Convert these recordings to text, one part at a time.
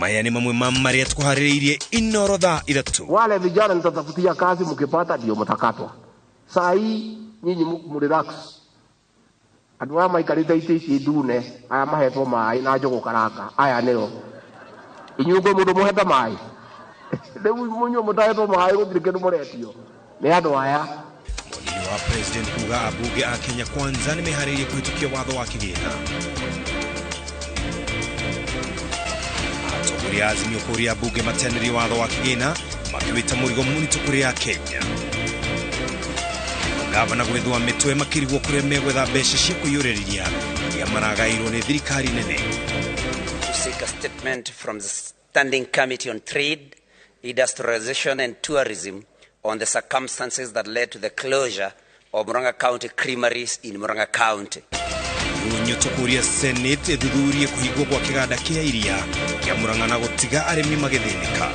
Maya nĩ mamwe ma marĩa tũkũharĩrĩirie Inoro thaa 3. Wale vijana nitatafutia kazi, mkipata ndio mtakatwa. Saa hii nyinyi mrelax. Andũ aya maikarĩte itĩ ici ndune, aya mahetwo maĩ na njũgũ karanga, aya nĩo. Inyuĩ kwĩ mũndũ mũhete maĩ? Rĩu mũnyuĩ mũtahetwo maĩ gũtirĩ kĩndũ mũretio. Nĩ andũ aya. Mũnini wa president kuga ambunge a Kenya Kwanza nĩ meharĩirie kũhĩtũkia watho wa kĩgĩna. Atongoria a Azimio kũũria ambunge mateanĩrie watho wa kĩgĩna makĩwĩta mũrigo mũritũ kũrĩ a Kenya. Gavana gwĩthũa mĩtwe makĩrigwo kũrĩa megwetha mbeca cia kũiyũrĩrĩria iria maragaĩirwo nĩ thirikari nene. To seek a statement from the Standing Committee on Trade, Industrialization and Tourism on the circumstances that led to the closure of Murang'a County creameries in Murang'a County. Runyo tũkũria Senate ĩthuthurie kũhingwo gwa kĩganda kĩa iria kĩa Murang'a na gũtiga arĩmi magĩthĩnĩka.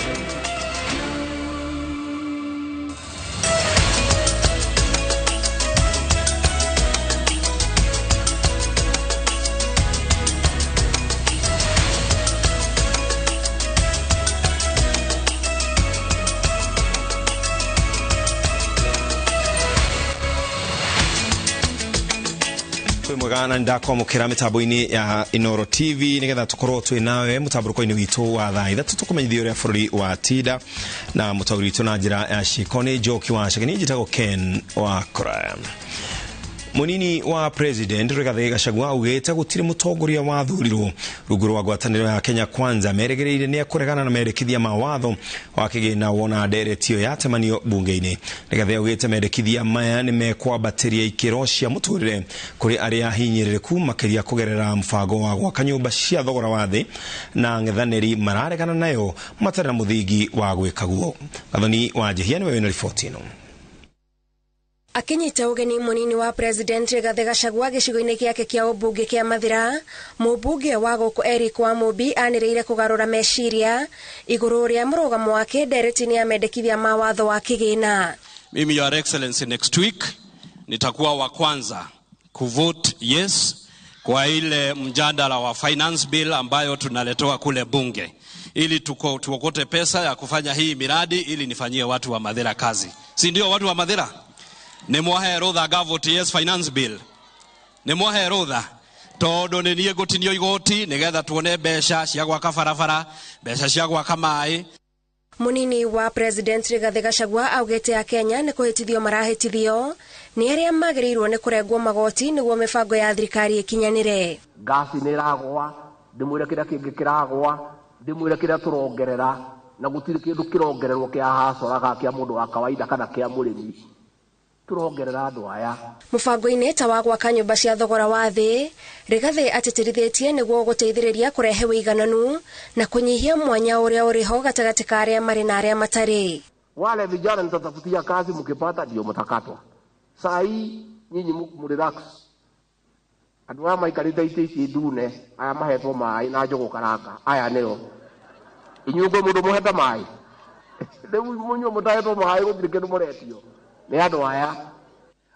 Mwega na ndakwamũkĩra mĩtambo-inĩ ya Inoro TV nĩgetha tũkorwo twĩ nawe mũtambũrũko-inĩ witũ wa thaa 3 tũkũmenyithia ũrĩa bũrũri wa tinda na mũtaũri witũ na njĩra ya ciĩko nĩ Njoki wa Chege. Niĩ njĩtagwo Ken wa Kũraya. Mũnini wa president Rigathi Gachagua augĩte gũtirĩ mũtongoria wathurirwo rungu rwa ngwatanĩro ya Kenya Kwanza merĩgĩrĩire nĩ ekũregana na mendekithia ma watho wa kĩgĩna wona ndereti ĩyo yatemanio bunge-inĩ. Rigathi augĩte mendekithia maya nĩ mekwambatĩria ikĩro cia mũtũrĩre kũrĩ arĩa hinyĩrĩrĩku makĩria kũgerera mũbango wa gwaka nyũmba cia thogora wa thĩ na ang'ethanĩri mararegana nayo matarĩ na mũthingi wa gwĩka guo. Gathoni wa Njihia nĩwe wĩna riboti ĩno. Akinyita ũgeni mũnini wa president Rigathi Gachagua gĩcigo-inĩ gĩake kĩa ũmbunge kĩa Mathira, mũmbunge wa gũkũ Eric Wamũmbi anĩrĩire kũgarũra meciria igũrũ rĩa mũrũgamo wake ndereti-inĩ ya mendekithia ma watho wa kĩgĩna. Mimi, Your Excellency, next week nitakuwa wa kwanza kuvote yes kwa ile mjadala wa finance bill ambayo tunaletewa kule bunge ili tuokote pesa ya kufanya hii miradi ili nifanyie watu wa Mathira kazi. Si ndio watu wa Mathira? Nĩ mwahe rũtha ngavote yes finance bill. Nĩ mwahe rũtha tondũ nĩ niĩ ngũtinio igoti nĩgetha tuone mbeca cia gwaka barabara, mbeca cia gwaka maĩ. Mũnini wa president Rigathi Gachagua augĩte a Kenya nĩ kũhĩtithio marahĩtithio nĩ arĩa magĩrĩirwo nĩ kũrengwo magoti nĩguo mĩbango ya thirikari ĩkinyanĩre. Ngasi nĩ ĩragũa, ndĩmwĩre kĩrĩa kĩngĩ kĩragũa, ndĩmwĩre kĩrĩa tũrongerera, na gũtirĩ kĩndũ kĩrongererwo kĩa hacoraga kĩa mũndũ wa kawaida kana kĩa mũrĩmi. Turongerera andũ aya. Mũbango-inĩ ta wa gwaka nyũmba cia thogora wa thĩ, Rigathi atĩtĩrithĩtie nĩguo gũteithĩrĩria kũrehe ũigananu na kũnyihia mwanya ũrĩa ũrĩ ho gatagatĩ ka arĩa marĩ na arĩa matarĩ. Wale vijana nitatafutia kazi, mkipata ndio mtakatwa. Saa hii nyinyi mrelax. Andũ aya maikarĩte itĩ ici ndune, aya mahetwo maĩ na njũgũ karanga, aya nĩo. Inyuĩ kwĩ mũndũ mũhete maĩ? Rĩu mũnyuĩ mũtahetwo maĩ gũtirĩ kĩndũ mũretio. Nĩ andũ aya.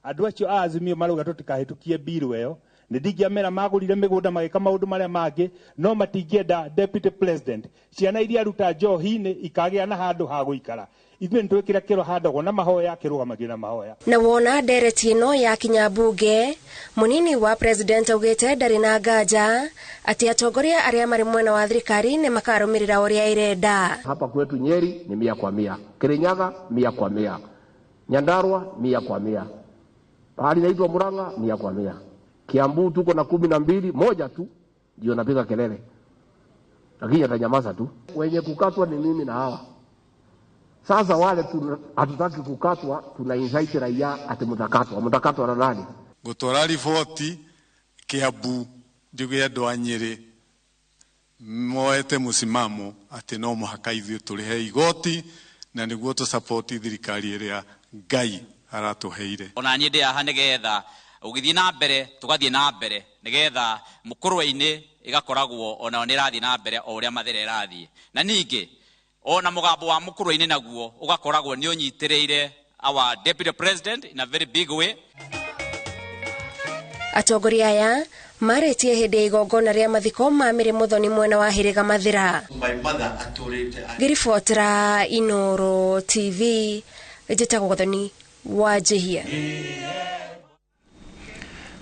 Andũ acio a Azimio marauga tũtikahĩtũkie bill ĩyo. Nĩ ndingĩamera magũrire mĩgũnda magĩka maũndũ marĩa mangĩ, no matingĩenda deputy president. Ciana iria aruta njohi-inĩ ikagĩa na handũ ha gũikara. Ithuĩ nĩ twĩkĩra kĩro handagwo na mahoya, kĩrũgamagio na mahoya. Na wona ndereti ĩno yakinya bunge, mũnini wa president augĩte ndarĩ na nganja atĩ atongoria arĩa marĩ mwena wa thirikari nĩ makarũmĩrĩra ũrĩa ĩrenda. Hapa kwetu Nyeri ni 100 kwa 100, Kirinyaga 100 kwa 100, Nyandarua 100 kwa 100, pahali inaitwa Murang'a 100 kwa 100, Kiambu tuko na 12, moja tu ndio napiga kelele, lakini atanyamaza tu. Wenye kukatwa ni mimi na hawa. Sasa wale hatutaki kukatwa, tuna incite raia ati mtakatwa. Mtakatwa na nani? Gutwara riboti Kiambu njuge andũ a Nyĩrĩ moete mũsimamo atĩ no mũhaka ithuĩ tũrĩhe igoti na nĩguo tũsapoti thirikari ĩrĩa Ngai aratũheire. Ona niĩ ndĩ haha nĩgetha ũgĩthiĩ na mbere tũgathiĩ na mbere nĩgetha mũkũrwe-inĩ ĩgakoragwo onao nĩ ĩrathiĩ na mbere o ũrĩa Mathira ĩrathiĩ. Na ningĩ ona mũgambo wa mũkũrwe-inĩ naguo ũgakoragwo nĩ ũnyitĩrĩire our deputy president in a very big way. Atongoria aya Marĩtie hĩndĩ ya igongona rĩa mathiko ma Mary Muthoni mwena wa Hĩrĩga Mathĩra. Ngĩribotera Inooro TV, njĩtagwo Gathoni wa Njihia.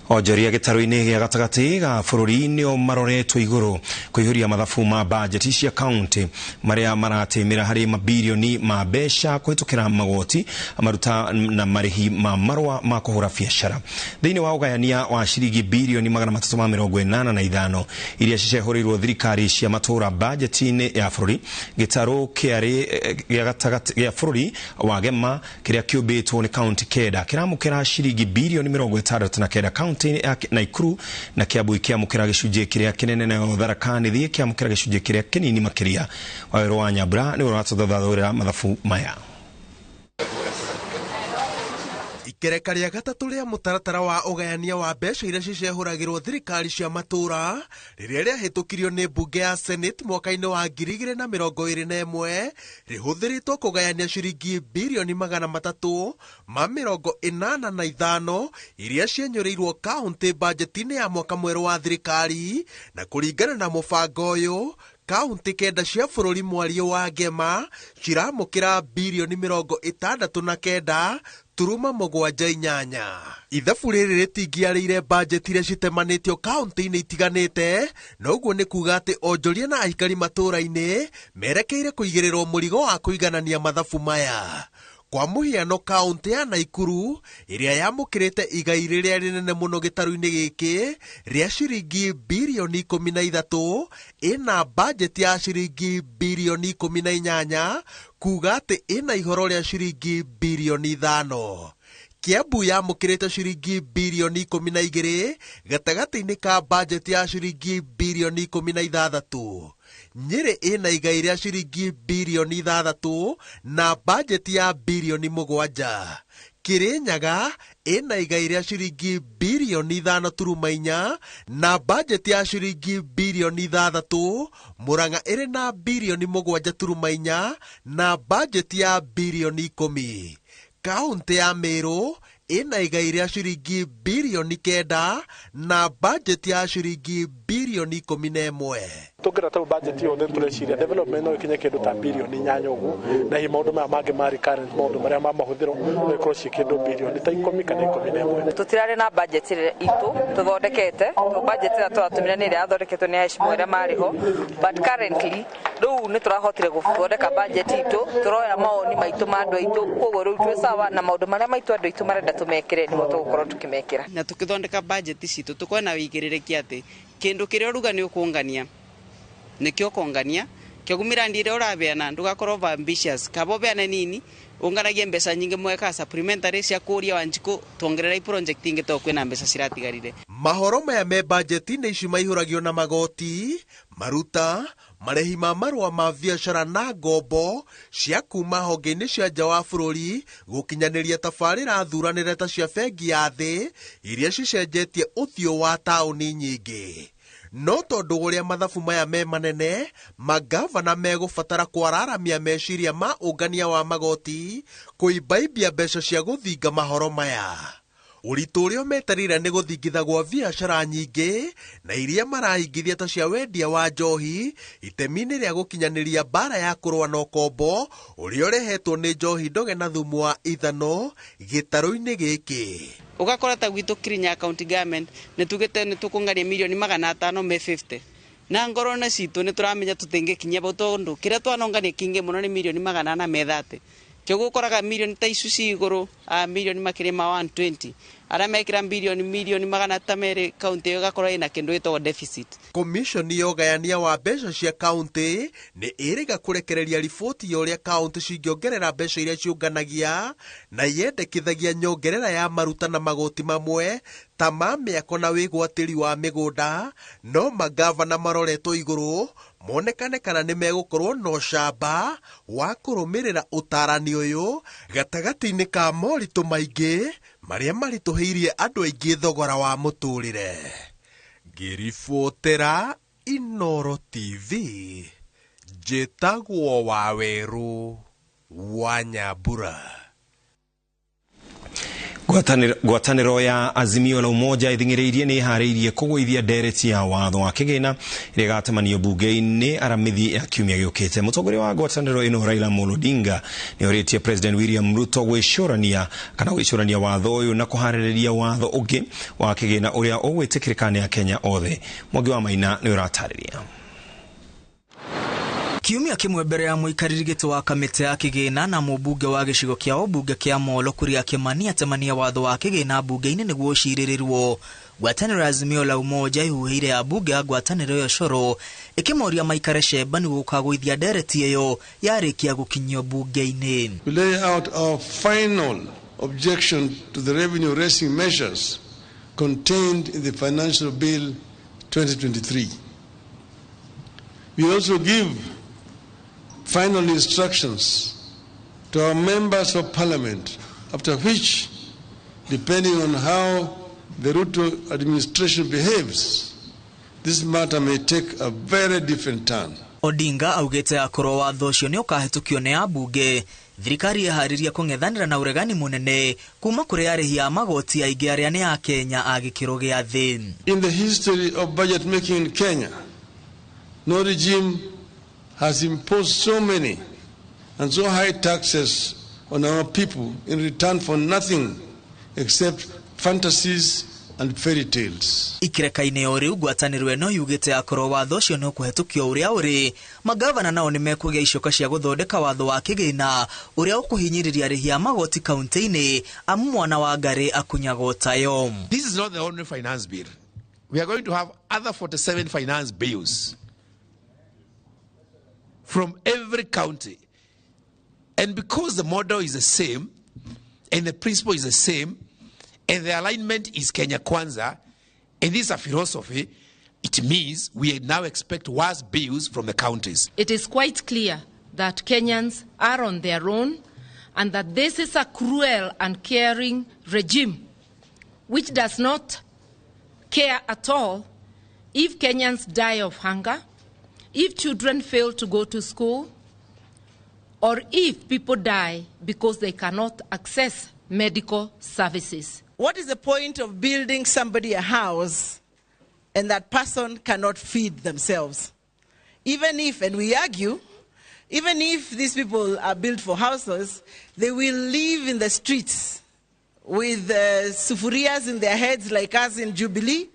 Onjoria gĩtarũ-inĩ gĩa gatagatĩ ga bũrũri nĩo maroretwo igũrũ kũihũria mathabu ma bajeti cia kaunti marĩa maratĩmĩra harĩ mabirioni ma mbeca kũhĩtũkĩra magoti maruta na marĩhi ma marũa ma kũhũra biacara. Thĩinĩ wa ũgayania wa ciringi birioni 385 iria cicehũrĩirwo thirikari cia matũũra bajeti-inĩ ya bũrũri, gĩtarũ kĩarĩ gĩa gatagatĩ gĩa bũrũri wa Gema kĩrĩa kĩũmbĩtwo nĩ kaunti 9 kĩramũkĩra ciringi birioni 69 kaunti ya Nakuru na Kiambu ikiamũkĩra gĩcunjĩ kĩrĩa kĩnene nayo Tharaka Nithi ĩkĩamũkĩra gĩcunjĩ kĩrĩa kĩnini makĩria. Wawerũ wa Nyambura nĩwe ũratũthathaũrĩra mathabu maya. Ikereka rĩa gatatũ rĩa mũtaratara wa ũgayania wa mbeca iria cicehũragĩrwo thirikari cia matũũra rĩrĩa rĩahĩtũkirio nĩ mbunge ya Senate mwaka-inĩ wa 2021 rĩhũthĩrĩtwo kũgayania ciringi birioni 385 iria cienyũrĩirwo kaunti bajeti-inĩ ya mwaka mwerũ wa thirikari. Na kũringana na mũbango ũyũ, kaunti 9 cia bũrũri mwario wa Gema ciramũkĩra birioni 69 turuma 78. Ithabu rĩrĩ rĩtingĩarĩire bajeti iria citemanĩtio kaunti-inĩ itiganĩte, na ũguo nĩ kuga atĩ onjoria na aikari matũũra-inĩ merekeire kũigĩrĩrwo mũrigo wa kũiganania mathabu maya. Kwa mũhiano, kaunti ya Nakuru ĩrĩa yamũkĩrĩte igai rĩrĩa rĩnene mũno gĩtarũ-inĩ gĩkĩ rĩa ciringi birioni 13 ĩna bajeti ya ciringi birioni 18, kuga atĩ ĩna ihoro rĩa ciringi birioni 5. Kiambu yamũkĩrĩte ciringi birioni 12 gatagatĩ-inĩ ka bajeti ya ciringi birioni 16. Nyĩrĩ ĩna igai rĩa ciringi birioni 6 na bajeti ya birioni 7. Kirinyaga ĩna igai rĩa ciringi birioni 5.4 na bajeti ya ciringi birioni 6. Murang'a ĩrĩ na birioni 7.4 na bajeti ya birioni 10. Kaunti ya Meru ĩna igai rĩa ciringi birioni 9 na bajeti ya ciringi birioni 11. Tũngĩra ta budget yothe tũreciria development no ĩkinye kĩndũ ta birioni 8 ũguo, na hihi maũndũ maya mangĩ ma recurrent, maũndũ marĩa ma mahũthĩro no ĩkorwo ciĩ kĩndũ birioni ta 10 kana 11. Tũtirarĩ na budget itũ tũthondekete, to budget ĩrĩa tũratũmĩra nĩ ĩrĩa yathondeketwo nĩ aheshimiwa arĩa marĩ ho, but currently rĩu nĩ tũrahotire gũthondeka budget itũ, tũroya mawoni maitũ ma andũ aitũ, koguo rĩu twĩ sawa na maũndũ marĩa maitũ andũ aitũ marenda tũmekĩre nĩmo tũgũkorwo tũkĩmekĩra. Na tũkĩthondeka budget citũ tũkorwo na wĩigĩrĩrĩki atĩ kĩndũ kĩrĩa ũruga nĩ ũkũngania nĩkĩo kũngania kĩogumĩra ndire ũrabeana ndũgakorwo over ambitious kaba ũbeane nini ũnganagie mbeca nyingĩ mweka supplementary cia kũria Wanjikũ tuongerera project ingĩ to kwĩna mbeca ciratigarire. Mahoro maya me bajeti-inĩ ici maihũragio na magoti, maruta, marĩhi ma marũa ma biacara na ngombo cia kuma honge-inĩ cia nja wa bũrũri gũkinyanĩria tabarĩra thuranĩre ta cia bengi ya thĩ iria cicenjetie ũthiũ wa taũni nyingĩ. No tondũ ũrĩa mathabu maya me manene, magavana megũbatara kwararamia meciria ma ũngania wa magoti kũimbaimbia mbeca cia gũthinga mahoro maya. Ũritũ ũrĩa meterire nĩ gũthingitha gwa biacara nyingĩ na iria marahingithia ta cia wendia wa njohi itemi-inĩ rĩa gũkinyanĩria mbara ya kũrũa na ũkombo ũrĩa ũrehetwo nĩ njohi ndoge na thumu wa ithano gĩtarũ-inĩ gĩkĩ. Ũgakora ta gwitũ Kirinyaga County Government nĩ tugĩte nĩ tũkũngania mirioni 550 na ngoro-inĩ citũ nĩ tũramenya tũtingĩkinyia bau tondũ kĩrĩa twanongania kĩingĩ mũno nĩ mirioni 430. Kĩoguo ũkoraga mirioni ta icu ci igũrũ, mirioni makĩria ma 120 arĩa mekĩra milioni 200 kaunti ĩyo ĩgakorwo ĩna kĩndũ gĩtagwo deficit. Komishoni ya ũgayania wa mbeca cia kaunti nĩ ĩrĩga kũrekereria riboti ya ũrĩa kaunti cingĩongerera mbeca iria ciũnganagia na yendekithagia nyongerera ya maruta na magoti mamwe ta ma mĩako na wĩgwatĩri wa mĩgũnda, no magavana maroretwo igũrũ monekane kana nĩ megũkorwo na ũcamba wa kũrũmĩrĩra ũtarani ũyũ gatagatĩ-inĩ ka moritũ maingĩ marĩa maritũhĩirie andũ aingĩ thogora wa mũtũrĩre. Ngĩribotera Inooro TV, njĩtagwo Wawerũ wa Nyambura. Ngwatanĩro ya Azimio la Umoja ithing'ĩrĩirie nĩ ĩharĩirie kũgũithia ndereti ya watho wa kĩgĩna ĩrĩa ĩgatemanio bunge-inĩ aramithi ya kiumia gĩũkĩte. Mũtongoria wa ngwatanĩro ĩno Raila Amolo Odinga nĩ orĩtie President William Ruto gwĩcũrania kana gwĩcũrania watho ũyũ na kũharĩrĩria watho ũngĩ wa kĩgĩna ũrĩa ũgwĩtĩkĩrĩka nĩ Akenya othe. Mwangi wa Maina nĩ ũratarĩria. Kiumia kĩmwe mbere ya mũikarĩri gĩtĩ wa kamĩtĩ ya kĩgĩna na mũmbunge wa gĩcigo kĩa ũmbunge kĩa Molo Kuria Kimani atemania watho wa kĩgĩna mbunge-inĩ nĩguo ũcirĩrĩrwo. Ngwatanĩro ya Azimio la Umoja ihuhĩire ya mbunge ya ngwatanĩro ĩyo coro ĩkĩmoria maikare cemba nĩguo gũkagũithia ndereti ĩyo yarĩkia gũkinyio mbunge-inĩ. We lay out our final objection to the revenue raising measures contained in the Financial Bill 2023. We also give final instructions to our members of parliament, after which, depending on how the Ruto administration behaves, this matter may take a very different turn. Odinga augĩte akorwo watho ũcio nĩ ũkahĩtũkio nĩ ambunge, thirikari ĩharĩria kũng'ethanĩra na ũregani mũnene kuma kũrĩ arĩhi a magoti aingĩ arĩa nĩ a Kenya a gĩkĩro gĩa thĩ. In the history of budget making in Kenya, no regime has imposed so many and so high taxes on our people in return for nothing except fantasies and fairy tales. Ikireka-inĩ o rĩu ngwatanĩro ĩno yugĩte akorwo watho ũcio nĩ ũkũhetũkio ũrĩa ũrĩ, magavana nao nĩ mekũgĩa icoka cia gũthondeka watho wa kĩgĩna ũrĩa ũkũhinyĩrĩria arĩhi a magoti kaunti-inĩ amu mwana wa ngarĩ akunyagwo tayo. This is not the only finance bill. We are going to have other 47 finance bills from every county. And because the model is the same, and the principle is the same, and the alignment is Kenya Kwanza, and this is a philosophy, it means we now expect worse bills from the counties. It is quite clear that Kenyans are on their own and that this is a cruel and caring regime which does not care at all if Kenyans die of hunger, if children fail to go to school, or if people die because they cannot access medical services. What is the point of building somebody a house and that person cannot feed themselves? Even if, and we argue, even if these people are built for houses, they will live in the streets with sufurias in their heads like us in Jubilee,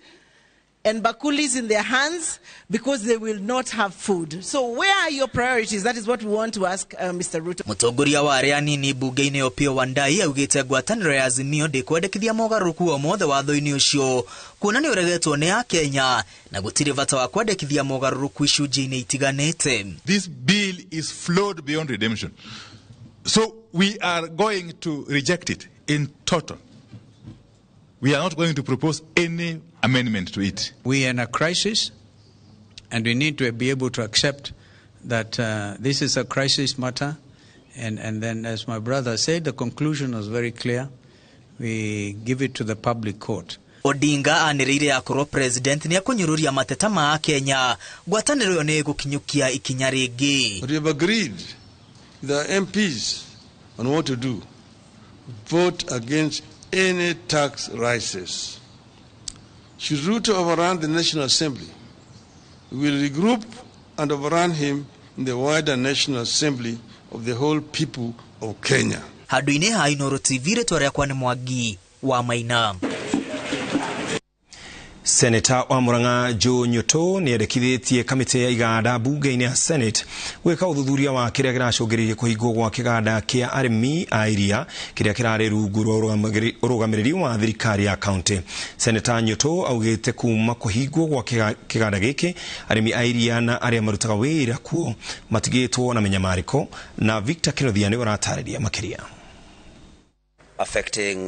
and bakulis in their hands because they will not have food. So where are your priorities? That is what we want to ask Mr. Ruto. Mũtongoria wa arĩa anini bunge-inĩ Opiyo Wandayi augĩte ngwatanĩro ya Azimio ndĩkwendekithia mogarũrũku o mothe watho-inĩ ũcio kuona nĩ ũregetwo nĩ Akenya na gũtirĩ bata wa kwendekithia mogarũrũku icunjĩ-inĩ itiganĩte. This bill is flawed beyond redemption. So we are going to reject it in total. We are not going to propose any amendment to it. We are in a crisis, and we need to be able to accept that this is a crisis matter. And then, as my brother said, the conclusion was very clear. We give it to the public court. Odinga anĩrĩire akorwo president nĩ akũnyũrũria mateta ma Kenya ngwatanĩro ĩyo nĩ ĩgũkinyũkia ikinya rĩngĩ. But we have agreed with our MPs on what to do. Vote against any tax rises. Should Ruto overrun the National Assembly, we will regroup and overrun him in the wider National Assembly of the whole people of Kenya. Handũ-inĩ ha Inooro TV rĩtwa rĩakwa nĩ Mwangi wa Maina. Seneta wa Murang'a Joe Nyutu nĩ endekithĩtie kamĩtĩ ya iganda bunge-inĩ ya Senate gwĩka ũthuthuria wa kĩrĩa kĩracũngĩrĩirie kũhingwo gwa kĩganda kĩa arĩmi a iria kĩrĩa kĩrarĩ rungu rwa ũrũgamĩrĩri wa thirikari ya kaunti. Seneta Nyutu augĩte kuma kũhingwo gwa kĩganda gĩkĩ arĩmi a iria na arĩa marutaga wĩra kuo matigĩtwo na mĩnyamarĩko. Na Victor Kĩnuthia nĩ ũratarĩria makĩria. Affecting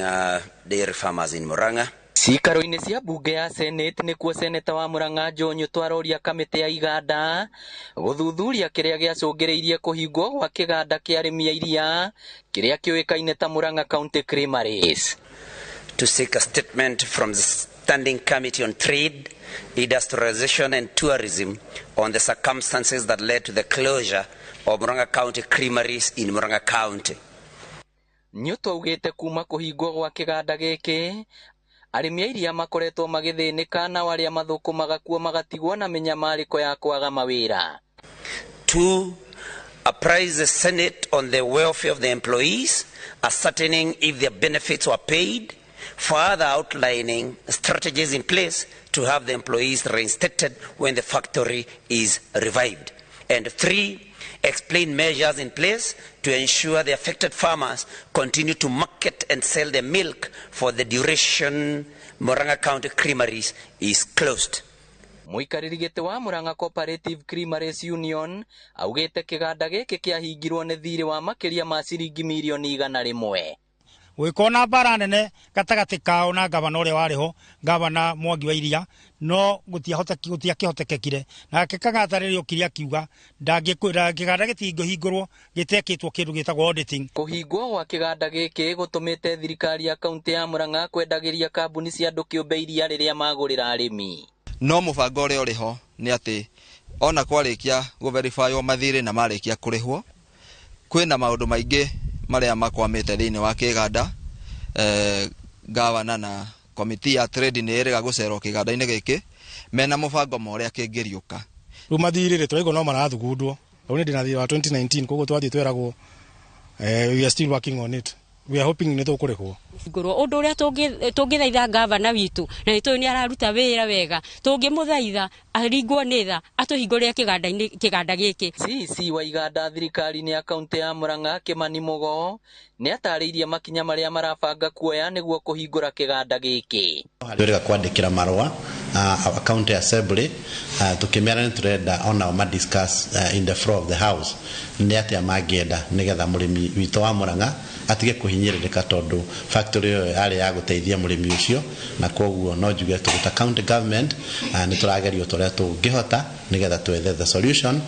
dairy farmers in Murang'a. Cikaro-inĩ cia bunge ya Senate nĩkuo seneta wa Murang'a Joe Nyutu aroria kamĩtĩ ya iganda gũthuthuria kĩrĩa gĩacũngĩrĩirie kũhingwo gwa kĩganda kĩa arĩmi a iria kĩrĩa kĩũĩkaine ta Murang'a County Creameries. To seek a statement from the Standing Committee on Trade, Industrialization and Tourism on the circumstances that led to the closure of Murang'a County Creameries in Murang'a County. Nyuto augĩte kuma kũhingwo gwa kĩganda gĩkĩ arĩmi a iria makoretwo magĩthĩnĩka na arĩa mathũkũmaga kuo magatigwo na mĩnyamarĩko ya kwaga mawĩra. 2, apprise the Senate on the welfare of the employees, ascertaining if their benefits were paid, further outlining strategies in place to have the employees reinstated when the factory is revived. And 3, explain measures in place to ensure the affected farmers continue to market and sell their milk for the duration Murang'a County Creameries is closed. Mũikarĩri gĩtĩ wa Murang'a Cooperative Creameries Union augĩte kĩganda gĩkĩ kĩahingirwo nĩ thirĩ wa makĩria ma ciringi mirioni 100. Gũgĩkorwo na mbara nene gatagatĩ kao na gavana ũrĩa warĩ ho, gavana Mwangi wa Iria, no gũtiakĩhotekekire. Nake Kang'ata rĩrĩa okire akiuga kĩganda gĩtingĩhingũrwo gĩtekĩtwo kĩndũ gĩtagwo auditing. Kũhingwo gwa kĩganda gĩkĩ gũtũmĩte thirikari ya kaunti ya Murang'a kwendagĩria kambuni cia andũ kĩũmbe iria rĩrĩa magũrĩra arĩmi. No mũbango ũrĩa ũrĩ ho nĩ atĩ ona kwarĩkia gũverifywo mathirĩ na marĩkia kũrĩhwo, kwĩna maũndũ maingĩ marĩa makwamĩte thĩinĩ wa kĩganda. Gavana na komiti ya trade nĩ ĩrĩga gũcerwo kĩganda-inĩ gĩkĩ mena mũbango ma ũrĩa kĩngĩriũka. Rĩu mathirĩ rĩ tũraigua no marathugundwo. Rĩu nĩ ndĩna thirĩ wa 2019 koguo twathiĩ tweragwo we are still working on it. We are hoping nĩ tũkũrĩhwo. Ngũrwo ũndũ ũrĩa tũngĩthaitha gavana witũ na nĩ tũĩ nĩ araruta wĩra wega, tũngĩmũthaitha aringwo nĩ tha atũhingũrĩre kĩganda gĩkĩ. CEC wa iganda thirikari-inĩ ya kaunti ya Murang'a Kimani Mugo nĩ atarĩirie makinya marĩa marabanga kuoya nĩguo kũhingũra kĩganda gĩkĩ. Twĩrĩga kwandĩkĩra marũa county assembly tukĩmera nĩ tũrenda onao ma discuss in the floor of the house nĩ atĩa mangĩenda nĩgetha mũrĩmi witũ wa Murang'a atige kũhinyĩrĩrĩka tondũ factory ĩyo yarĩ ya gũteithia mũrĩmi ũcio, na koguo no njuge tũgũta county government nĩ tũrageria ũrĩa tũngĩhota nĩgetha twethe the solution.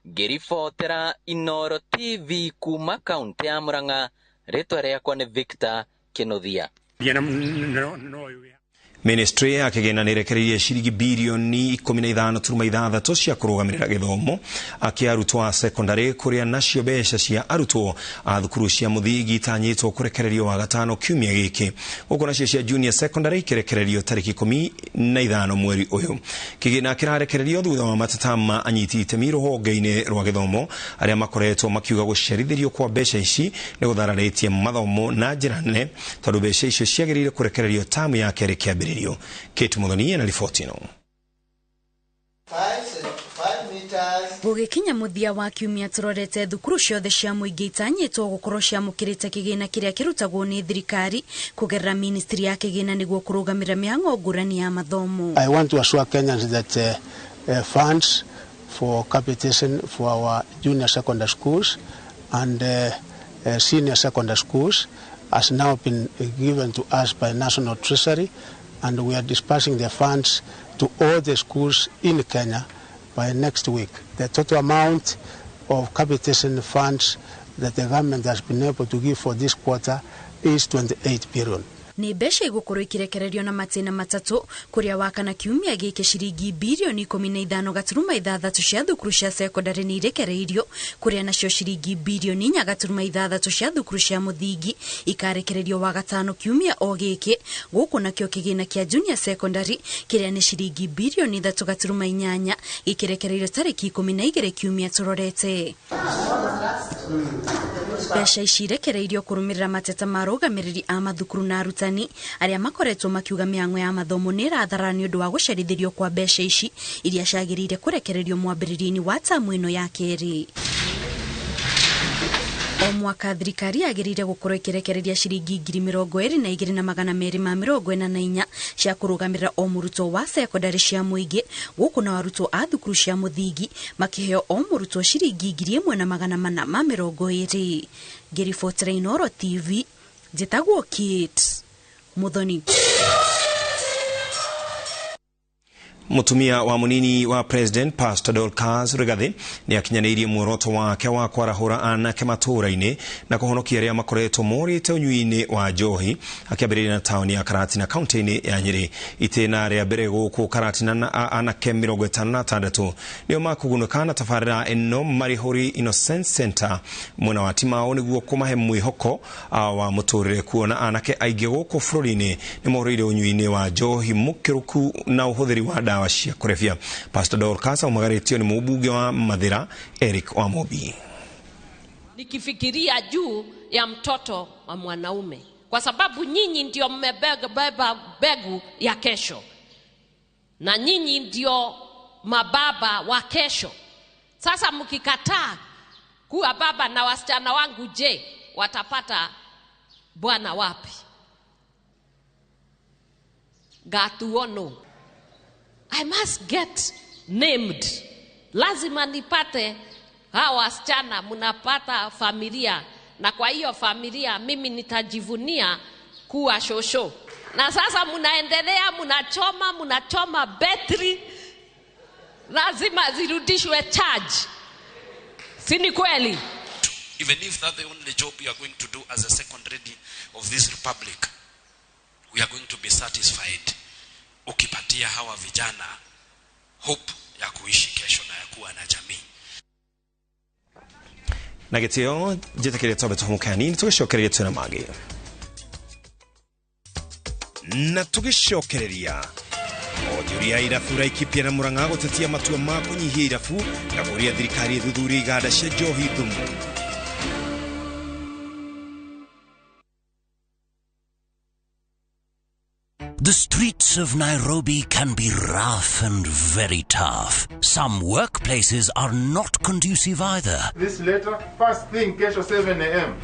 Ngĩribotera Inooro TV kuma kaunti ya Murang'a, rĩtwa rĩakwa nĩ Victor Kinuthia. Ministry ya kĩgĩna nĩ ĩrekereirie ciringi birioni 15.6 cia kũrũgamĩrĩra gĩthomo kĩa arutwo a secondary kũrĩa nacio mbeca cia arutwo a thukuru cia mũthingi itanyĩtwo kũrekererio wagatano kiumia gĩkĩ, gũkũ nacio cia junior secondary ikĩrekererio tarĩki 15 mweri ũyũ. Kĩgĩna kĩrarekererio thutha wa mateta ma anyiti itemi rũhonge-inĩ rwa gĩthomo arĩa makoretwo makiuga gũcerithĩrio kwa mbeca ici nĩ gũthararĩtie mathomo na njĩra nene tondũ mbeca icio ciagĩrĩire kũrekererio tamu ya kerĩ kĩambĩrĩrio. Kate Muthoni na riboti ĩno. Gũgĩkinya mũthia wa kiumia tũrorete thukuru ciothe cia mũingĩ itanyĩtwo gũkorwo ciamũkĩrĩte kĩgĩna kĩrĩa kĩrutagwo nĩ thirikari kũgerera ministry ya kĩgĩna nĩguo kũrũgamĩrĩra mĩhang'o ngũrani ya mathomo. I want to assure Kenyans that funds for capitation for our junior secondary schools and senior secondary schools has now been given to us by National Treasury, and we are dispersing the funds to all the schools in Kenya by next week. The total amount of capitation funds that the government has been able to give for this quarter is 28 billion. Nĩ mbeca igũkorwo ikirekererio na matĩna matatũ kũrĩa wakana kiumia gĩkĩ ciringi birioni 15.6 cia thukuru cia secondary nĩ irekereirio kũrĩa nacio ciringi birioni 4.6 cia thukuru cia mũthingi ikarekererio wagatano kiumia o gĩkĩ, gũkũ nakĩo kĩgĩna kĩa junior secondary kĩrĩa nĩ ciringi birioni 3.8 gĩkĩrekereirio tarĩki 12 kiumia tũrorete. Mbeca ici irekereirio kũrũmĩrĩra mateta ma arũgamĩrĩri a mathukuru na arutani arĩa makoretwo makiuga mĩhang'o ya mathomo nĩ ĩratharara nĩ ũndũ wa gũcerithĩrio kwa mbeca ici iria ciagĩrĩire kũrekererio mwambĩrĩrio-inĩ wa tamu ĩno ya kerĩ. O mwaka thirikari yagĩrĩire gũkorwo ĩkĩrekereria ciringi 22,244 cia kũrũgamĩrĩra o mũrutwo wa secondary cia mũingĩ, gũkũ nao arutwo a thukuru cia mũthingi makĩheo o mũrutwo ciringi 1,420. Ngĩribotera Inooro TV, njĩtagwo Kate Muthoni. Mutumia wa munini wa President Pastor Dorcas Rigathi ni akinyanĩirie muoroto wake wa kwarahũra anake matũũra-inĩ na kũhonokia arĩa makoretwo morĩte ũnyui-inĩ wa njohi, akĩambĩrĩria na taũni ya Karatina kaunti-inĩ ya Nyĩrĩ. Itĩna rĩa mbere gũkũ Karatina na anake 56 nĩo makũgunĩka na tabarĩra ĩno marĩ Holy Innocents Center mwena wa Timao nĩguo kũmahe mwĩhoko wa mũtũrĩre, kuona anake aingĩ gũkũ bũrũri-inĩ nĩ morĩire ũnyui-inĩ wa njohi mũkĩrũku na ũhũthĩri wa ndawa cia kũrebia. Pastor Dorcas aumagarĩtio nĩ mũmbunge wa Mathĩra Eric Wamobi. Nikifikiria juu ya mtoto wa mwanaume, kwa sababu nyinyi ndio mmebeba mbegu ya kesho na nyinyi ndio mababa wa kesho. Sasa mkikataa kuwa baba na wasichana wangu, je, watapata bwana wapi? Gatuono. I must get named. Lazima nipate hawa wasichana, mnapata familia, na kwa hiyo familia mimi nitajivunia kuwa shosho. Na sasa mnaendelea, mnachoma betri, lazima zirudishwe charge. Si ni kweli? Even if that's the only job you are going to do as a second lady of this republic, we are going to be satisfied ukipatia hawa vijana hope ya kuishi kesho na ya kuwa na jamii. Na gĩtĩo njĩtĩkĩrie twambe tũhũmũke hanini tũgĩcokereria twĩna mangĩ na tũgĩcokereria onjoria irabu Laikipia na Murang'a gũtetia matua ma kũnyihia irabu na kũũria thirikari ĩthuthurie iganda cia njohi thumu. The streets of Nairobi can be rough and very tough. Some workplaces are not conducive either. This letter, first thing, kesho 7 a.m.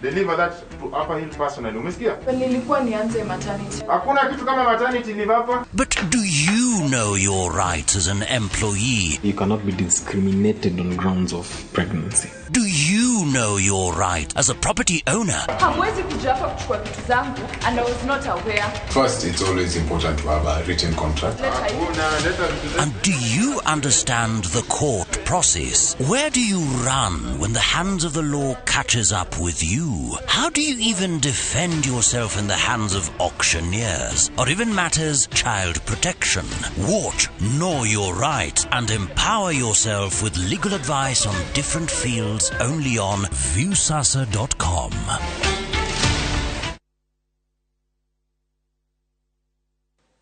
Deliver that to Upper Hill personally. Umesikia? Nilikuwa nianze maternity. Hakuna kitu kama maternity leave hapa. But do you know your rights as an employee? You cannot be discriminated on grounds of pregnancy. Do you know your right as a property owner? Hamwezi kuja hapa kuchukua vitu zangu and I was not aware. First, it's always important to have a written contract. And do you understand the court process? Where do you run when the hands of the law catches up with you? How do you even defend yourself in the hands of auctioneers or even matters child protection? Watch Know Your Right and empower yourself with legal advice on different fields only on Viusasa.com.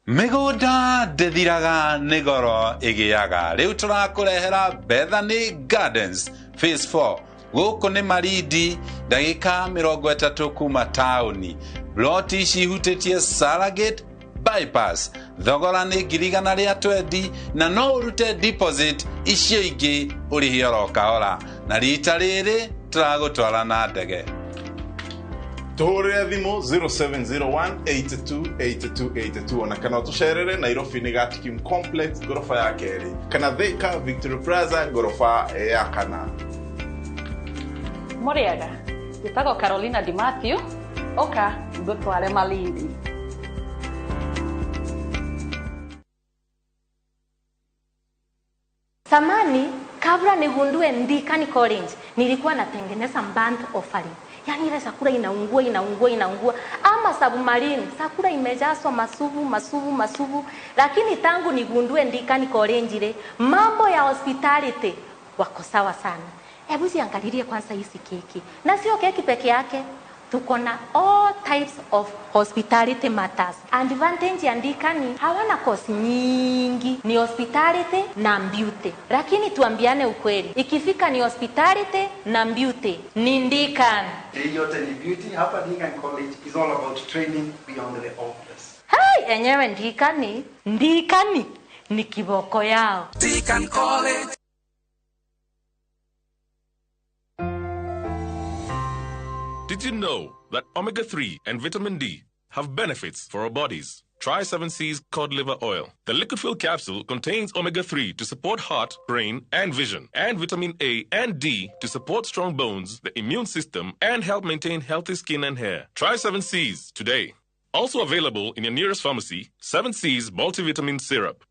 Mĩgũnda ndĩthiraga nĩ goro ĩgĩaga. Rĩu tũrakũrehera Bethany Gardens Phase 4. Gũkũ nĩ Marindi, ndagĩka 30 kuma taũni. Ploti ici ihutĩtie Saragate Bypass. Thogora nĩ 120,000 na no ũrute deposit icio ingĩ ũrĩhie oro kahora. Na rita rĩrĩ tũragũtwara na ndege. Tũhũrĩre thimũ 0701828282 ona kana ũtũcerere Nairobi nĩ Gatikim Complex ngoroba ya kerĩ kana Thika Victory Plaza ngoroba ya kana. Mũrĩega, njĩtagwo Carolina Di Matthew, ũka ngũtware Malindi. Samani, kabla nigundue Ndikani College, nilikuwa natengeneza burnt offering. Yaani ile chakula inaungua, inaungua, inaungua. Ama submarine, chakula imejazwa masubu, masubu, masubu. Lakini tangu nigundue Ndikani College ile, mambo ya hospitality wako sawa sana. Hebu ziangalilie kwanza hizi keki. Na sio keki peke yake. Tuko na all types of hospitality matters. Advantage ya Ndikani hawana course nyingi, ni hospitality na beauty. Lakini tuambiane ukweli, ikifika ni hospitality na beauty, ni Ndikani. Hii yote ni beauty. Hapa Ndikani College is all about training beyond the obvious. Hey, enyewe Ndikani, Ndikani ni kiboko yao. Ndikani College. Did you know that omega-3 and vitamin D have benefits for our bodies? Try 7C's cod liver oil. The liquid-filled capsule contains omega-3 to support heart, brain, and vision, and vitamin A and D to support strong bones, the immune system, and help maintain healthy skin and hair. Try 7C's today. Also available in your nearest pharmacy, 7C's multivitamin syrup.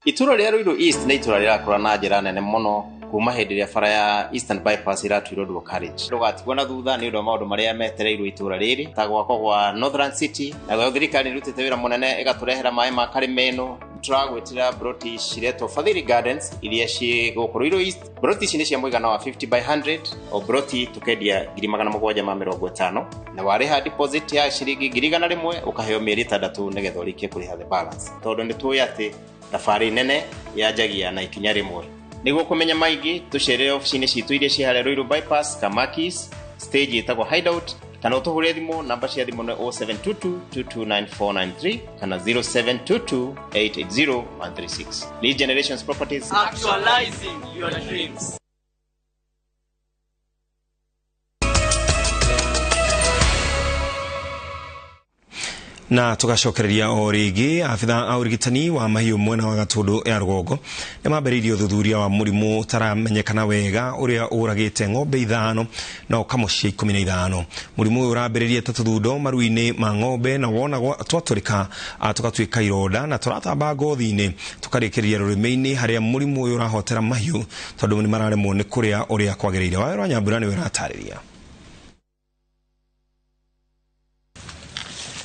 Itũra rĩa Ruiru East nĩ itũra rĩrakũra na njĩra nene mũno kuma hĩndĩ ĩrĩa bara ya Eastern Bypass ĩratuirwo dual carriage. Ndũgatigwo na thutha nĩ ũndũ wa maũndũ marĩa metereirwo itũra rĩrĩ ta gwakwo gwa Northern City. Nayo thirikari nĩ ĩrutĩte wĩra mũnene ĩgatũrehera maĩ ma Karĩmeno. Tũragwĩtĩra broti ciretwo Fadhili Gardens iria ciĩ gũkũ Ruiru East. Broti ici nĩ cia mũigana wa 50 by 100, o broti tũkendia 750,000, na warĩha deposit ya ciringi 100,000 ũkaheo mĩeri 6 nĩgetha ũrĩkie kũrĩha the balance, tondũ nĩ tũĩ atĩ thabarĩ nene yanjagia na ikinya rĩmwe. Nĩguo kũmenya maingĩ, tũcerere obici-inĩ citũ iria ciĩ harĩa Ruiru Bypass, Kamakis, stage ĩtagwo Hideout, kana ũtũhũre thimũ. Namba cia thimũ nĩ 0722 229493 kana 0722 880 136. Lead Generations Properties, actualizing your dreams. Na tugacokereria o rĩngĩ, abitha a ũrigitani wa mahiũ mwena wa Gatũndũ ya rũgongo nĩ mambĩrĩirie ũthuthuria wa mũrimũ ũtaramenyekana wega ũrĩa ũragĩte ng'ombe 5 na ũkamũcia 15. Mũrimũ ũyũ ũrambĩrĩria ta tũthundo maru-inĩ ma ng'ombe na wonagwo twatũrĩka tũgatuĩka ironda na tũratamba ngothi-inĩ tũkarĩkĩrĩria rũrĩmĩ-inĩ, harĩa mũrimũ ũyũ ũrahotera mahiũ tondũ nĩ mararemwo nĩ kũrĩa ũrĩa kwagĩrĩire. Wawerũ Nyambura nĩwe ũratarĩria.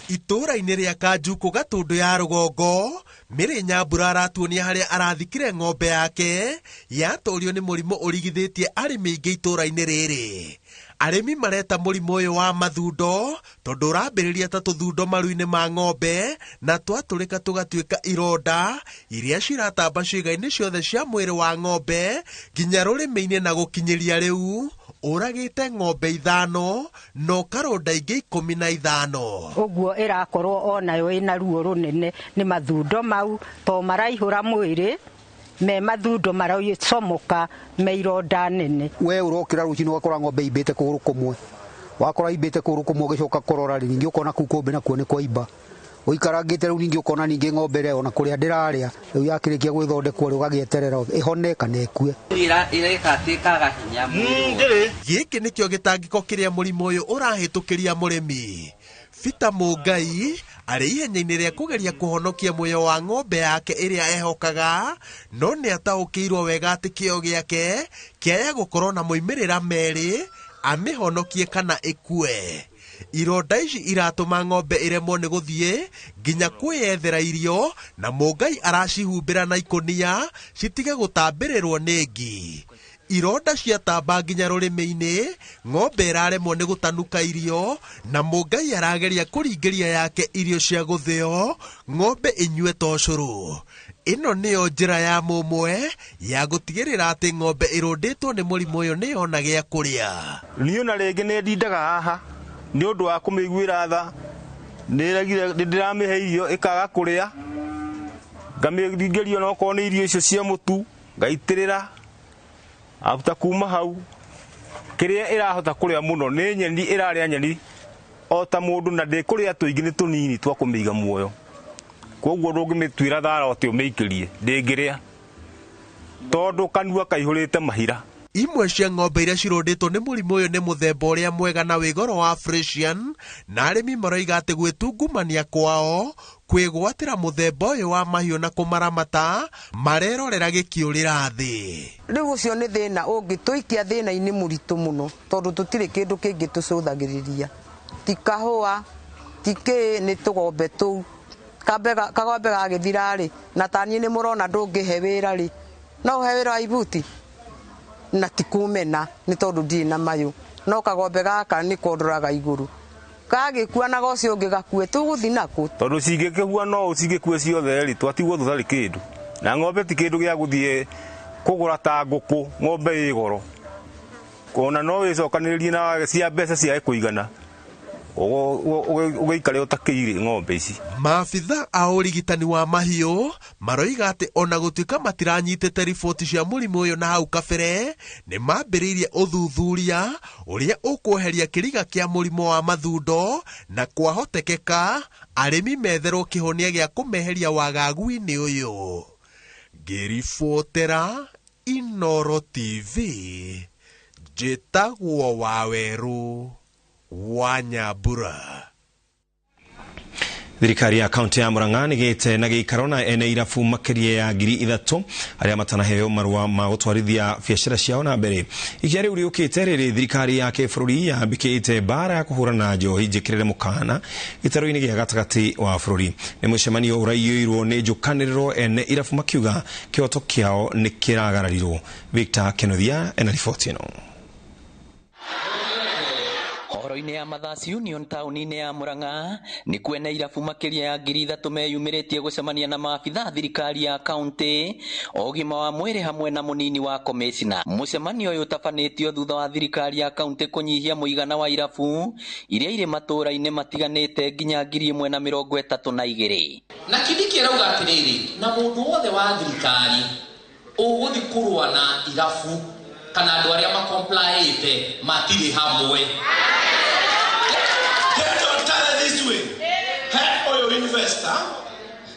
Itũũra-inĩ rĩa Kanjukũ Gatũndũ ya rũgongo, Mĩrĩ Nyambura aratuonia harĩa arathikire ng'ombe yake yatorio nĩ mũrimũ ũrigithĩtie arĩmi aingĩ itũũra-inĩ rĩrĩ. Arĩmi mareta mũrimũ ũyũ wa mathundo tondũ ũrambĩrĩria ta tũthundo maru-inĩ ma ng'ombe na twatũrĩka tũgatuĩka ironda iria ciratamba ciĩga-inĩ ciothe cia mwĩrĩ wa ng'ombe nginya rũrĩmĩ-inĩ, na gũkinyĩria rĩu ũragĩte ng'ombe 5 na ũkarũnda ingĩ 15. Ũguo ĩrakorwo onayo ĩna ruo rũnene nĩ mathundo mau, to maraihũra mwĩrĩ me mathundo maracomoka me ironda nene. We ũrokĩra rũcinĩ ũgakora ng'ombe imbĩte kũgũrũ kũmwe, wakora imbĩte kũgũrũ kũmwe ũgĩcoka kũrora rĩ, ningĩ ũkona kũu kũmbĩ nakuo nĩ kwaimba. Ũikarangĩte rĩu ningĩ ũkona ningĩ ng'ombe ĩrĩa ona kũrĩa ndĩrarĩa rĩu yakĩrĩkia gwĩthondekwo rĩ, ũgagĩeterera ĩhone kana ĩkue. Gĩkĩ nĩkĩo gĩtangĩko kĩrĩa mũrimũ ũyũ ũrahĩtũkĩria mũrĩmi. Peter Mũngai arĩ ihenya-inĩ rĩa kũgeria kũhonokia muoyo wa ng'ombe yake ĩrĩa ehokaga, no nĩ ataũkĩirwo wega atĩ kĩo gĩake kĩaya gũkorwo na moimĩrĩra merĩ, amĩhonokie kana ĩkue. Ironda ici iratũma ng'ombe ĩremwo nĩ gũthiĩ nginya kwĩyethera irio, na Mũngai aracihumbĩra na ikũnia citige gũtambĩrĩrwo nĩ ngi. Ironda ciatamba nginya rũrĩmĩ-inĩ, ng'ombe ĩraremwo nĩ gũtanuka irio, na Mũngai arageria kũringĩria yake irio cia gũthĩo ng'ombe ĩnyue ta ũcũrũ. Ĩno nĩyo njĩra ya mũmwe ya gũtigĩrĩra atĩ ng'ombe ĩrũndĩtwo nĩ mũrimũ ũyũ nĩyona gĩa kũrĩa. Niĩ ona rĩngĩ nĩ ndindaga haha nĩ ũndũ wa kũmĩiguĩra tha, nĩ ndĩramĩhe irio ĩkaga kũrĩa, ngamĩringĩria onokorwo nĩ irio icio cia mũtu ngaitĩrĩra. Abuta kuma hau kĩrĩa ĩrahota kũrĩa mũno nĩ nyeni, ĩrarĩa nyeni o ta mũndũ, na ndĩkũrĩa tũingĩ nĩ tũnini twa kũmĩiga muoyo. Koguo ndũngĩmĩtuĩra thara atĩ ũmĩikĩrie, ndĩngĩrĩa tondũ kanua kaihũrĩte mahira. Imwe cia ng'ombe iria cirũndĩtwo nĩ mũrimũ ũyũ nĩ mũthemba ũrĩa mwega na wĩ goro wa Frisian, na arĩmi maroiga atĩ gwĩtungumania kwao kwĩgwatĩra mũthemba ũyũ wa mahiũ na kũmaramata marerorera gĩkĩũrĩra thĩ. Rĩu ũcio nĩ thĩna ũngĩtũikia thĩna-inĩ mũritũ mũno, tondũ tũtirĩ kĩndũ kĩngĩ tũcũthagĩrĩria, ti kahũa ti kĩ, nĩ tũgombe tũu. Kagombe gagĩthira rĩ, na taniĩ nĩ mũrona ndũngĩhe wĩra rĩ, no ũhe wĩra wa ibuti na ti kumena nĩ tondũ ndirĩ na mayũ, no kagombe gaka nĩ kondoraga igũrũ, kagĩkua na gocio ũngĩ gakue, tũgũthiĩ nakũ? Tondũ cingĩkĩhua no cingĩkue ciothe rĩ, twatigwo tũtarĩ kĩndũ. Na ng'ombe ti kĩndũ gĩa gũthiĩ kũgũra ta ngũkũ, ng'ombe ĩ goro, ona no wĩcokanĩrĩrie na cia mbeca ciage kũigana ũgĩikare ũtakĩire ng'ombe ici. Maabitha a ũrigitani wa mahiũ maroiga atĩ ona gũtuĩka matiranyitĩte riboti cia mũrimũ ũyũ na hau kabere, nĩ mambĩrĩirie ũthuthuria ũrĩa ũkweheria kĩriga kĩa mũrimũ wa mathundo, na kwahotekeka arĩmi metherwo kĩhonia gĩa kũmeheria wagagu-inĩ ũyũ. Ngĩribotera Inoro TV, njĩtagwo Wawerũ wa Nyambura. Thirikari ya kaunti ya Murang'a nĩgĩte na gĩikaro na ene irabu makĩria ya 3,000 arĩa matanaheo marũa ma gũtwarithia biacara ciao na mbere. Ikinya rĩu rĩũkĩte rĩrĩ thirikari ya kĩbũrũri yambĩkĩte mbara ya kũhũrana njohi njĩkĩrĩre mũkana gĩtarũ-inĩ gĩa gatagatĩ wa bũrũri. Nĩ mũcemanio ũraiyũirwo nĩ njũkanĩrĩro ene irabu makiuga kĩhoto kĩao nĩ kĩragararirwo. Victor Kenothia ena riboti ĩno. Horo-inĩ ya Mathasi Union taũni-inĩ ya Murang'a nĩ kwene irabu makĩria ya 3,000 meyumĩrĩtie gũcemania na maabitha thirikari ya kaunti ũgima wa mwĩrĩ hamwe na mũnini wa komĩcina. Mũcemanio ũyũ ũtabanĩtio thutha wa thirikari ya kaunti kũnyihia mũigana wa irabu iria irĩ matũũra-inĩ matiganĩte nginya 1,032. Na Kindiki arauga atĩrĩrĩ, na mũndũ wothe wa thirikari ũgũthiĩ kũrũa na irabu kana andũ arĩa makomplaĩte matirĩ hamwe. He ũyũ investor,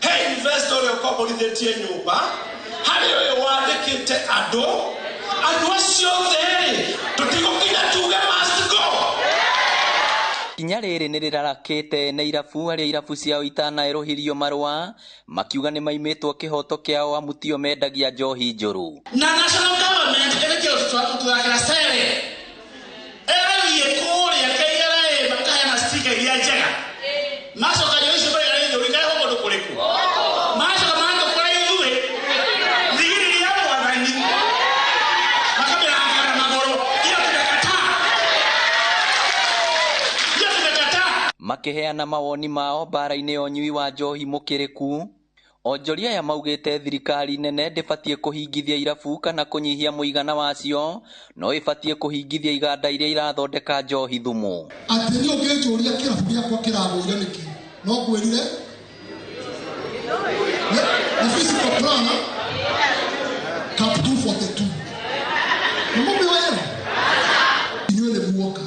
he investor ũrĩa ũkomborithĩtie nyũmba, harĩ ũyũ wandĩkĩte andũ, andũ acio othe-rĩ, tũtigũkinya tuge must go. Ikinya rĩrĩ nĩ rĩrarakĩte na irabu arĩa irabu ciao itanaerũhirio marũa makiuga nĩ maimĩtwo kĩhoto kĩao amu tio mendagia njohi njũru. Na national government ĩrĩkĩrwo tũthakĩra cere ĩrathiĩ kũrĩa KRA makaheana sticker iria njega macoka njohi icio marĩgarĩithio ikarehwo kũndũ kũrĩkũ macoka magatũkora ithuĩ thigiriri ya mwathani makamĩrangĩra na magũrũ. Hiyo tumekataa, hiyo tumekataa. Makĩheana mawoni mao mbara-inĩ ya ũnyui wa njohi mũkĩrĩku, onjoria aya maugĩte thirikari nene ndĩbatiĩ kũhingithia irabu kana kũnyihia mũigana wacio, no ĩbatiĩ kũhingithia iganda iria irathondeka njohi thumu. Atĩ niĩ ũngĩnjũria kĩrabu gĩakwa kĩragũire nĩkĩ, no ngwĩrire nĩ physical plan cap 242 nĩ mũmĩoĩ inyuĩ nĩ muoka.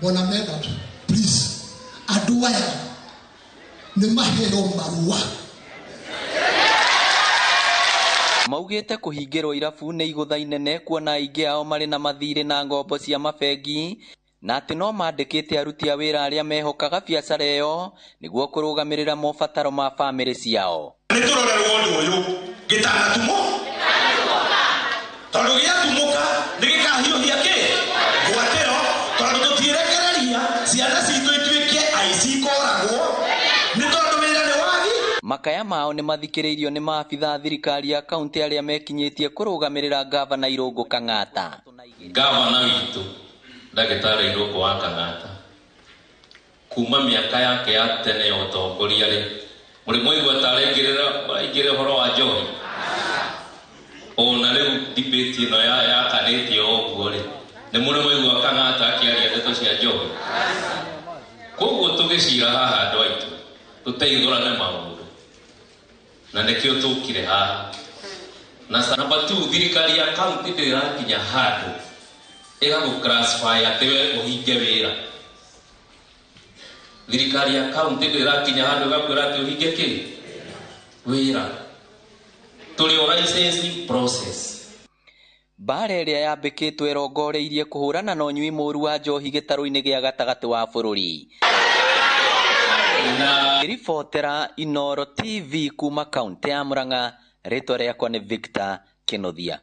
Bwana Medard, please, andũ aya nĩ maheo marũa. Maugĩte kũhingĩrwo irabu nĩ igũtha inene kuona aingĩ ao marĩ na mathirĩ na ngombo cia mabengi na atĩ no mandĩkĩte aruti a wĩra arĩa mehokaga biacara ĩyo nĩguo kũrũgamĩrĩra mobataro ma bamĩrĩ ciao. Nĩ tũrorerwo ũndũ ũyũ gĩtanatumũ tondũ gĩatumũka nĩ gĩkahiũhia kĩ ngwatĩro tondũ tũtirekereria ciana citũ ituĩke aici ikoragwo nĩ tondũ wĩra nĩ wagi. Makaya mao nĩ mathikĩrĩirio nĩ maabitha thirikari ya kaunti arĩa mekinyĩtie kũrũgamĩrĩra gavana Irũngũ Kang'ata. Gavana witũ ndagĩtarĩ Irũngũ wa Kang'ata kuma mĩaka yake ya tene ya ũtongoria rĩ, mũrĩ mwaigua ta araingĩrĩra ũhoro wa njohi ona rĩu debate ĩno yakanĩtio ũguo rĩ, nĩ mũrĩ mwaigua Kang'ata akĩaria ndeto cia njohi. Koguo tũgĩcira haha andũ aitũ tũteithũrane maũndũ na nĩkĩo tũkire haha. Na namba 2, thirikari ya kaunti ndĩrakinya handũ ĩgagũ classify atĩ we ũhinge wĩra. Thirikari ya kaunti ndĩrakinya handũ ĩgakwĩra atĩ ũhinge kĩ wĩra. Tũrĩ o licensing process. Mbara ĩrĩa yambĩkĩtwo ĩrongoreirie kũhũrana na ũnyui mũru wa njohi gĩtarũ-inĩ gĩa gatagatĩ wa bũrũri. Na ribotera Inoro TV kuma kaunti ya Murang'a, rĩtwa rĩakwa nĩ Victor Kenothia.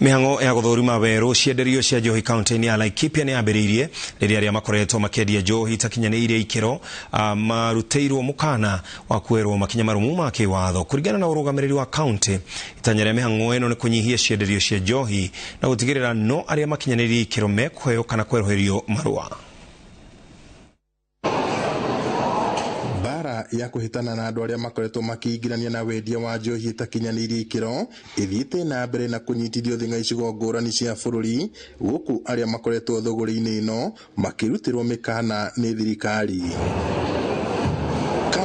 Mĩhang'o ya gũthũrima werũ cienderio cia njohi kaunti-inĩ ya Laikipia nĩ yambĩrĩirie rĩrĩa arĩa makoretwo makĩendia njohi itakinyanĩirie ikĩro marutĩirwo mũkana wa kuoerwo makinya marũmu ma kĩwatho. Kũringana na ũrũgamĩrĩri wa kaunti, itanya rĩa mĩhang'o ĩno nĩ kũnyihia cienderio cia njohi na gũtigĩrĩra no arĩa makinyanĩirie ikĩro mekũheo kana kwerũhĩrio marũa. Ya kũhĩtana na andũ arĩa makoretwo makĩingĩrania na wendia wa njohi ĩtakinyanĩirie ikĩro ĩthiĩte na mbere na kũnyitithio thĩng'a icigo ngũrani cia bũrũri, gũkũ arĩa makoretwo thũgũrĩ-inĩ ĩno makĩrutĩrwo mĩkana nĩ thirikari.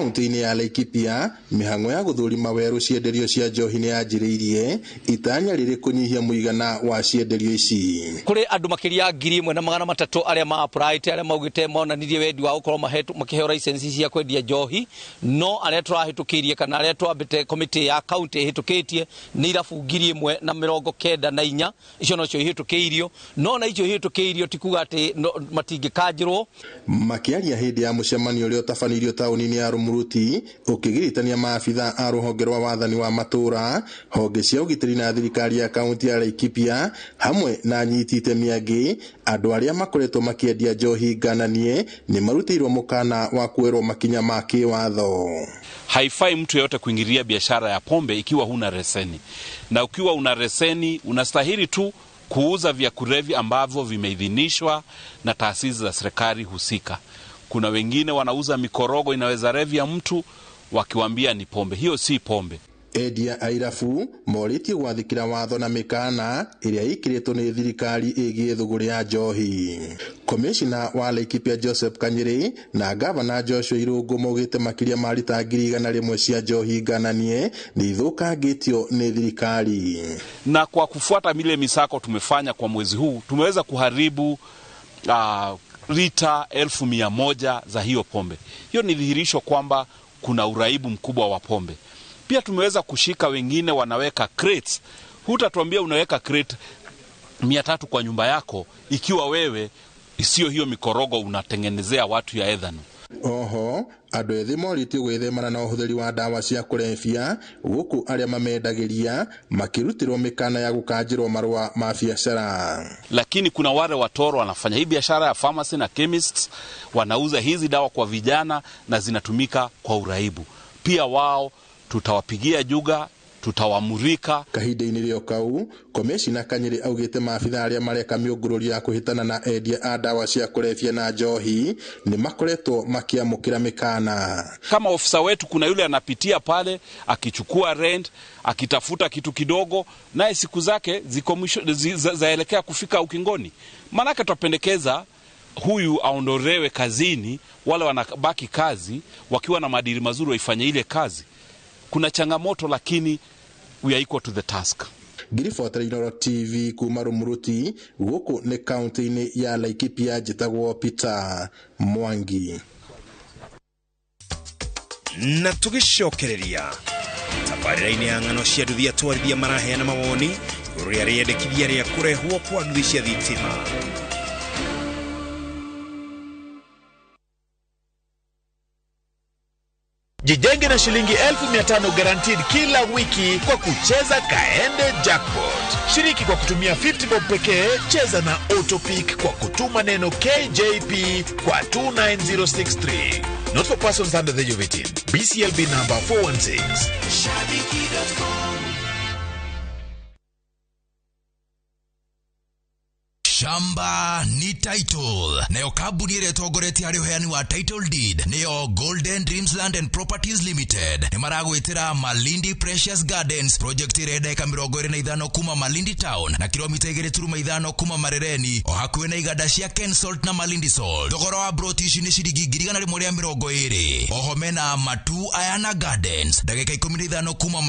Kaunti-inĩ ya Laikipia, mĩhang'o ya gũthũrima werũ cienderio cia njohi nĩ yanjĩrĩirie, itanya rĩrĩ kũnyihia mũigana wa cienderio ici. Kũrĩ andũ makĩria 1300 arĩa ma apply, arĩa maugĩte monanirie wendi wa gũkorwo makĩheo license cia kwendia njohi, no arĩa tũrahĩtũkĩirie kana arĩa twambĩte komĩtĩ ya kaunti ĩhĩtũkĩtie nĩ irabu 1094, icio nocio ihĩtũkĩirio, no na icio ihĩtũkĩirio ti kuga atĩ matingĩkanjĩrwo. Makĩaria hĩndĩ ya mũcemanio ũrĩa ũtabanĩirio taũni-inĩ ya Rumuruti, ũkĩgiritania maabitha a rũhonge rwa wathani wa matũũra, honge cia ũgitĩri na thirikari ya kaunti ya Laikipia hamwe na anyiti itemi angĩ, andũ arĩa makoretwo makĩendia njohi ngananie nĩ marutĩirwo mũkana wa kuoerwo makinya ma kĩwatho. Haifai mtu yeyote kuingilia biashara ya pombe ikiwa huna leseni, na ukiwa una leseni unastahili tu kuuza vya kulevya ambavyo vimeidhinishwa na taasisi za serikali husika. Kuna wengine wanauza mikorogo inaweza revya mtu wakiwambia ni pombe. Hiyo si pombe. Endia a irabu morĩtio gwathĩkĩra watho na mĩkana ĩrĩa ĩkĩrĩtwo nĩ thirikari ĩgiĩ thũgũrĩ ya njohi. Komishina wa Laikipia Joseph Kanyiri na gavana Joshua Irũngũ maugĩte makĩria ma rita 100,000 cia njohi ngananie nĩ ithũkangĩtio nĩ thirikari. Na kwa kufuata mile misako tumefanya kwa mwezi huu, tumeweza kuharibu lita 100,000 za hiyo pombe. Hiyo ni dhihirisho kwamba kuna uraibu mkubwa wa pombe. Pia tumeweza kushika wengine wanaweka crates. Hutatuambia unaweka crate 300 kwa nyumba yako ikiwa wewe sio hiyo mikorogo unatengenezea watu ya ethanol. Oho, andũ ethĩ morĩtio gwĩthemana na ũhũthĩri wa ndawa cia kũrebia, gũkũ arĩa mamendagĩria makĩrutĩrwo mĩkana ya gũkanjĩrwo marũa ma biacara. Lakini kuna wale watoro wanafanya hii biashara ya pharmacy na chemists, wanauza hizi dawa kwa vijana na zinatumika kwa uraibu. Pia wao tutawapigia juga, tutawamurika. Kahinda-inĩ rĩo kau, Komishina Kanyiri augĩte maabitha arĩa mareka mĩũngũrũrio ya kũhĩtana na endia a ndawa cia kũrebia na njohi nĩ makoretwo makĩamũkĩra mĩkana. Kama ofisa wetu kuna yule anapitia pale akichukua rent, akitafuta kitu kidogo, naye siku zake ziko mwisho, zaelekea kufika ukingoni. Maanake tutapendekeza huyu aondolewe kazini, wale wanabaki kazi wakiwa na maadili mazuri waifanye ile kazi. Kuna changamoto lakini we are equal to the task. Ngiribotera Inooro TV kuma Rumuruti, gũkũ nĩ kaunti-inĩ ya Laikipia, njĩtagwo Peter Mwangi. Na tũgĩcokereria tabarĩra-inĩ ya ng'ano cia nduthi, atwarithia maraheana mawoni igũrũ rĩa rĩendekithia rĩa kũrehwo kwa nduthi cia thitima. Jijenge na shilingi 1500 guaranteed kila wiki kwa kucheza Kaende Jackpot. Shiriki kwa kutumia 50 bob pekee, cheza na Autopick kwa kutuma neno KJP kwa 29063. Not for persons under the age of 18. BCLB number 416. Shabiki.com. Shamba ni title. Nayo kambuni ĩrĩa ĩtongoretie harĩ ũheani wa title deed nĩyo Golden Dreams Land and Properties Limited. Nĩ maragwĩtĩra Malindi Precious Gardens project ĩrĩa ndagĩka 25 kuma Malindi Town na kilomita 2.5 kuma Marereni, o hakuhĩ na iganda cia Kensalt na Malindi Salt. Thogora wa broti ici nĩ ciringi 120,000. Oho mena Matu Ayana Gardens ndagĩka 15 kuma